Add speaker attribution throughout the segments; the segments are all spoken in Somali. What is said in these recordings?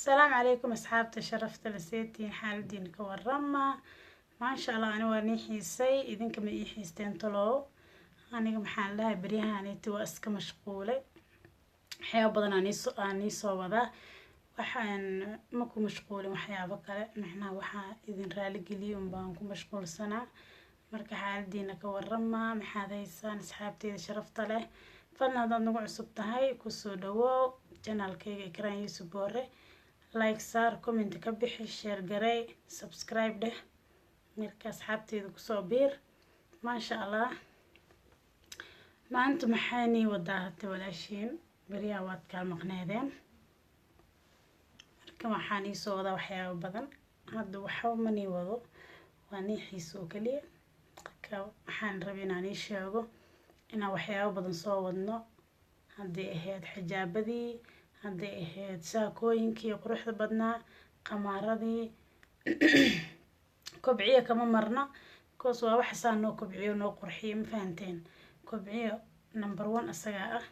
Speaker 1: Asalaamu calaykum asxaabta sharafta la, seetiin? Xaaladiin ka warama? Maasha Allah, ani waa nii xiisay, idinka ma ii xiisteen talow? Aniga maxaan dhahay, beryahaniti waa iska mashquulay, waxyaaba badan aan niisoo wadaa. Waxaan ma ku mashquulin waxyaabo kale, macnaha waxaa idin raaligeliyo unbaan ku mashquulsanaa. Marka xaaladiina ka warama, maxaad haysaan asxaabteyda sharafta leh? Fadlan haddaad nagu cusub tahay, kusoo dhawow channelkayga Ikraan Yuusuf Boore. Like saar, comment ka bixi, share garey, subscribe dheh. Marka asxaabteyda kusoo biir. Maasha Allah, maanta maxaa nii wadaa hata walaashiin? Beryaha waad kaa maqneedeen, marka waxaan iisoo wadaa waxyaabo badan. Hadda waxba ma nii wado, waa nii xiis oo keliya. Marka waxaan rabay inaan ii sheego inaan waxyaabo badan soo wadno, hadday ahayd xijaabadii, hadday ahayd saakooyinkii quruxda badnaa, qamaaradii, Kobciyo kama marna, because waa wax saa noo kobciyo, noo qurxiyo, ma fahanteen? Kobciyo number one isagaa ah.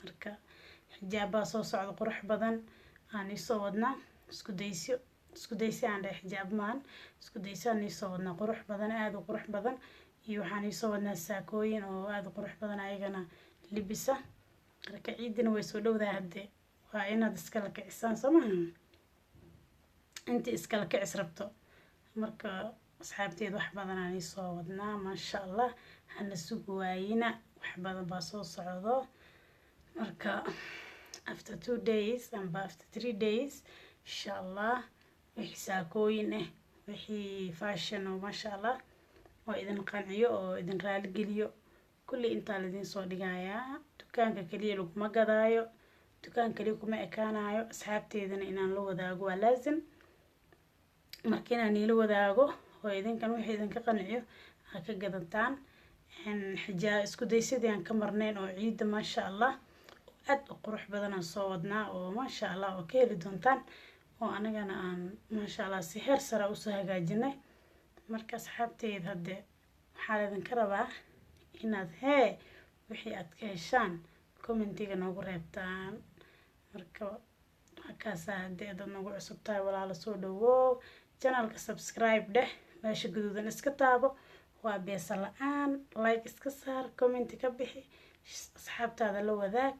Speaker 1: Marka xijaabaa soo socda qurux badan aan iisoo wadnaa, isku daysyo, isku daysyo aan dhahay, xijaab maan, isku daysyo aan iisoo wadnaa qurux badan, aada u qurux badan. Iyo waxaan iisoo wadnaa saakooyin oo aada u qurux badan, ayagana libisa. Marka ciidina way soo dhowdahay, haddee waa inaad iskala kicisaan, soo maha? Intii iskala kicis rabto. Marka asxaabteeda, wax badan aan iisoo wadnaa, maasha Allah, hana sugu waayina, wax badan baa soo socdo. Marka after 2 days amba after 3 days, insha Allah, wixii saakooyin ah, wixii fashion oo maasha Allah oo idin qanciyo oo idin raaligeliyo, kulli intaa laidin soo dhigayaa. Dukaanka keliya laguma gadaayo, dukaan kaliya kuma ekaanayo. Asxaabteedana inaan la wadaago waa laazim. Marka inaan niila wadaago oo idinkan wixii idinka qanciyo aa ka gadataan. Xijaa isku daysadii aan ka marnayn oo ciidda, maasha Allah, aad u qurux badan aan soo wadnaa oo maasha Allah oo ka heli doontaan, oo anagana aan maasha Allah si heer sara usoo hagaajinay. Marka asxaabteyda, hadde waxaa idinka rabaa inaad hee wixii aad ka heshaan commentiga noogu reebtaan. Marka halkaasaa, haddii aad nagu cusub tahay, walaala, soo dhawow channelka, subscribe dheh, meesha guduudan iska taabo, waa beesa la-aan. Like iska saar, comment ka bixi, asxaabtaada la wadaag.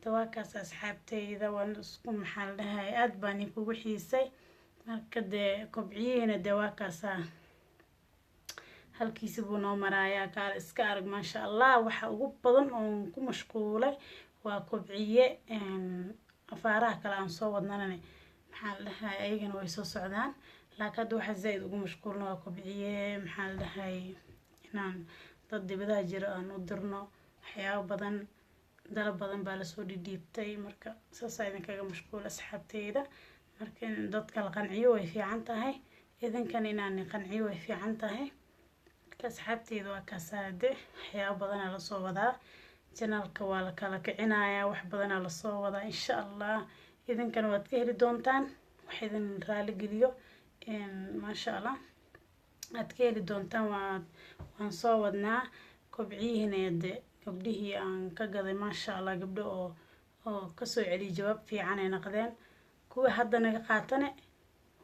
Speaker 1: Tawaakaas asxaabteyda, waan isku, maxaa la dhahay, aada baan idinkugu xiisay. Marka dee kobciyihiina dee waa kaasaa, halkiisi buu noo maraayaa, kaala iska arag, maasha Allah. Waxa ugu badan oon ku mashquulay waa kobciye. Afaaraha kale aan soo wadnanane, maxaa la dhahay, ayagana way soo socdaan, laakiin hadda waxaa zaa-id ugu mashquulna waa kobciye. Maxaa la dhahay, inaan dad dibadaha jiro aan u dirno waxyaabo badan, dalab badan baa lasoo dhidhiibtay. Marka saasaa idinkaga mashquul asxaabteyda. Marka in dadka la qanciyo way fiican tahay, idinkan inaan qanciyo way fiican tahay. Marka asxaabteyda, waa kaasaade, waxyaabo badanaa lasoo wadaa, channelka waa la kala kicinayaa, wax badanaa lasoo wadaa, insha Allah idinkana waad ka heli doontaan, wax idin raaligeliyo, maasha Allah, aad ka heli doontaan. Waan soo wadnaa kobciyihiina de gabdhihii aan ka gaday, maasha Allah, gabdho oo kasoo celiyay jawaab fiican ay noqdeen. Kuwii hadda naga qaatane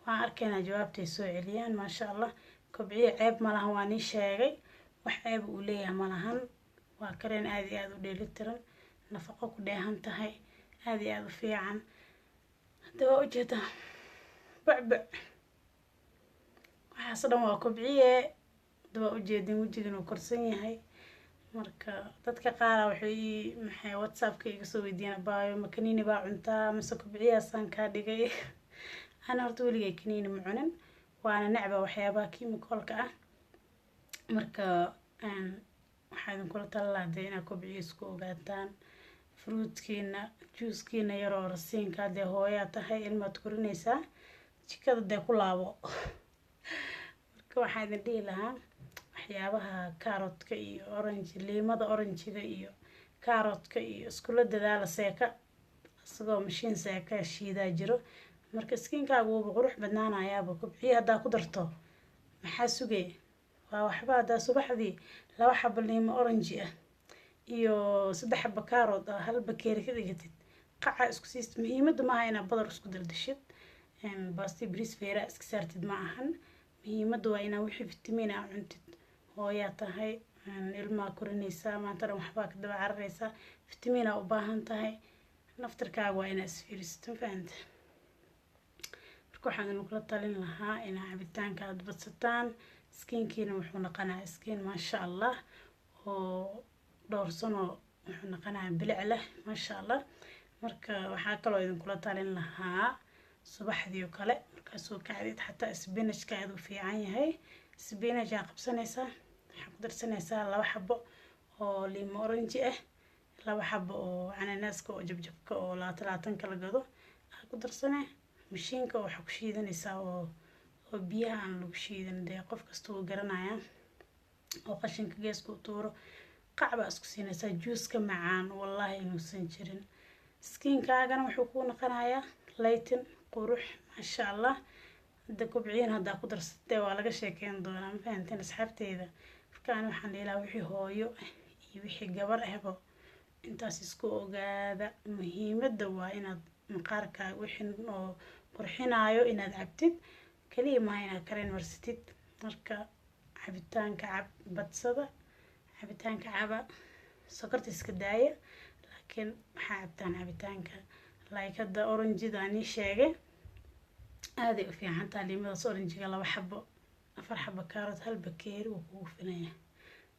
Speaker 1: waan arkaynaa jawaabtay soo celiyaan, maasha Allah. Kobciye ceeb ma lahan, waa nii sheegay, wax ceeb uu leeyahay ma lahan. Waa kareen aada iyo aada u dheelitiran, nafaqo ku dheehan tahay, aada iyo aada u fiican. Hadda waa ujeedaa bucbuc, waxaas dhan waa kobciye. Hadda waa ujeedin wejigan uu korsan yahay. Marka dadka qaara waxay ii, maxay, WhatsAppka iga soo weydiiyaan: "Abaayo, ma kaniini baa cuntaa mise kobciyaasaan kaa dhigay?" Ana horta weligay kaniini ma cunin, waana necba waxyaabaha chemicalka ah. Marka waxaa idinkula tala lahaa dee inaad kobciyo isku ogaataan, fruitkiina, juuskiina yaroo rasiinka. Dee hooyaa tahay, ilmaad korinaysaa, jikada dee ku laabo. Marka waxaa idin dhihi lahaa waxyaabaha carrotka iyo orange, liimada oranjiga iyo carrotka iyo iskula dadaala. Seeka isagoo mashiin seeka shiidaa jiro. Marka skinkaaga wuuba qurux badnaanayaaba kobciye haddaa ku darto. Maxaa sugay? Waa waxba. Haddaa subaxdii laba xabo liimo orange ah iyo saddex xabo carrot ah hal bakeeri ka dhigatid. Qaca isku siisid. Muhiimadda maaha inaad badar isku daldashid, basti bariis feeraa iska saartid, ma ahan. Muhiimadda waa inaa wixii fitamiin aa cuntid. Hooyaa tahay, ilmaha korinaysaa, maanta dhan waxbaa ka daba cararaysaa, fitamiin aa u baahan tahay. Naftirkaaga waa inaa isfiirisid, ma fahanta? Marka waxaan idinkula talin lahaa inaa cabitaanka aada badsataan. Skinkiina wuxuu noqonayaa skin, maasha Allah, oo dhowrsanoo, wuxuu noqonayaa bilic leh, maasha Allah. Marka waxaa kaloo idinkula talin lahaa subaxdii oo kale markaa soo kacdid, xataa spinachka aada u fiican yahay. Spinach aa qabsanaysaa, waxaa ku darsanaysaa 2 xabo oo limo orange ah, 2 xabo oo cananaaska oo jabjabka oo 20 20-ka la gado aa ku darsane. Mashiinka waxaa ku shiidanaysaa oo biyaha aan lagu shiidan, dee qof kasta wuu garanayaa, oo qashinka geeska u tuuro. Qac baa isku siinaysaa. Juuska macaan wallaahi inuusan jirin. Skinkaagana wuxuu kuu noqonayaa lighten, qurux, maasha Allah. Hadda Kobciyin haddaa ku darsatee, waa laga sheekeyn doonaa, ma fahanteen, asxaabteyda? Marka ani waxaan dhihi lahaa wixii hooyo ah iyo wixii gabar ahba intaas isku ogaada. Muhiimadda waa inaad maqaarkaaga wixii oo qurxinaayo inaad cabtid, kaliya maaha inaad kareen marsatid. Marka cabitaanka cab, badsada cabitaanka, caba, sokorta iska daaya, laakiin waxaa cabtaan cabitaanka. Like hadda orangida aan ii sheegay aaday u fiican tahay. Liimadaas oranjiga 2 xabo, 4 xabo kaarot, hal bakeeri wuu kugu filanya.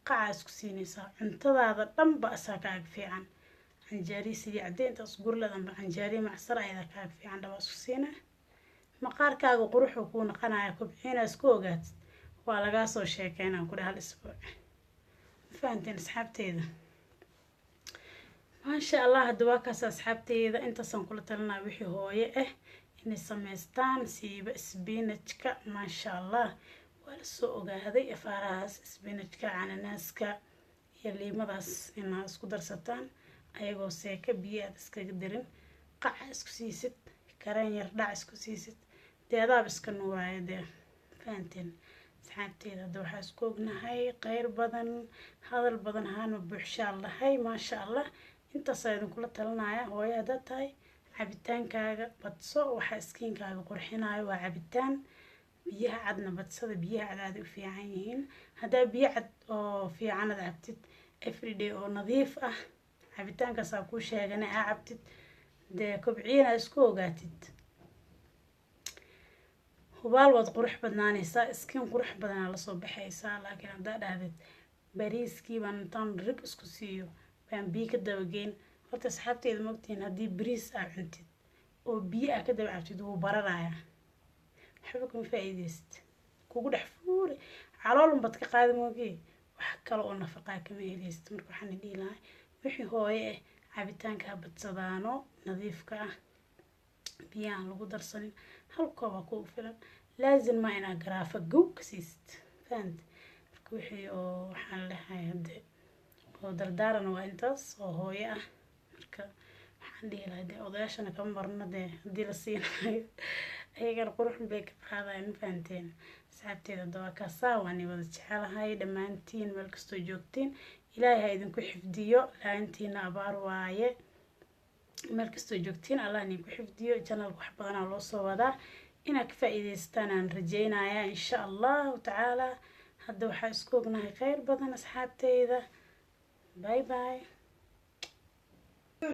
Speaker 1: Qacaa isku siinaysaa, cuntadaada dhanba asaa kaaga fiican. Canjaariya sidii caddeyntaas gurlad amba canjaariya macsar ayadaa kaaga fiican, dhabaa isku siinaa. Maqaarkaaga quruxuu kuu naqanaya. Kobciina isku ogaatid, waa lagaa soo sheekeynaa ku dheh hal isbuuc. Ma fahanteen, asxaabteyda? Maasha Allah. Hadda waa kaas, asxaabteyda, intaasaan kula talinaya wixii hooye ah inay samaystaan, siiba spinachka. Maasha Allah, waa lasoo ogaaday afaarahaas spinachka, cananaaska iyo liimadaas inaa isku darsataan ayagoo seeka biyo aad iskaga darin, qaca isku siisid, kareen yar dhac isku siisid, dee adaaba iska nuuraayo dee. Fahanteen, asxaabteeda? Hadda waxaa isku ognahay kheyr badan, hadal badan ahaana buuxshaan lahay. Maasha Allah, intaasaa idinkula talinaya. Hooyo haddaad tahay, cabitaankaaga badso. Waxaa skinkaaga qurxinayo waa cabitaan. Biyaha cadna badsada, biyaha cad aaday u fiican yihiin. Haddaa biyo cad oo fiicanad cabtid everyday oo nadiif ah, cabitaankaasaa kuu sheegana aa cabtid, dee Kobciyana isku ogaatid, hubaal waad qurux badnaanaysaa, skin qurux badanaa lasoo baxaysaa. Laakiin haddaa dhahdid bariiskii baan intaan rig isku siiyo baan biyo ka dabageyn, horta asxaabteeda, mogtihiin, haddii bariis aa cuntid oo biyo aa ka daba cabtid, wuu bararayaa, waxba kama faa-iideysid, kugu dhex fuuri, calool unbaad ka qaadi moogee, wax kale oo nafaqaa kama heleysid. Marka waxaan dhihi lahaa wixii hooye ah cabitaanka ha badsadaano nadiifka ah, biyaha aan lagu darsanin. Hal kooba kugu filan, laazim maa inaad garaafa gow ka siisid, fahant? Marka wixii oo waxaan lehay hadde oo dardaaran waa intaas oo hooyo ah. Marka waxaan dhihi lahaa dee odayaashana kama marno, dee haddii la siinayo ayagana qurux bay ka qaadayan. Ma fahanteen, asxaabteeda? Hadda waa kaasaa. Waan wada jecelahay dhammaantiin meel kastoo joogtiin. Ilaahay ha idinku xifdiyo, la-aantiina abaar waaye. Meel kastoo joogtiin Allah idinku xifdiyo. Channelka wax badanaa loo soo wadaa, inaad ka faa-iideystaan aan rajeynayaa, insha Allahu tacaala. Hadda waxaa isku ognahay kheyr badan, asxaabteyda. Bye bye.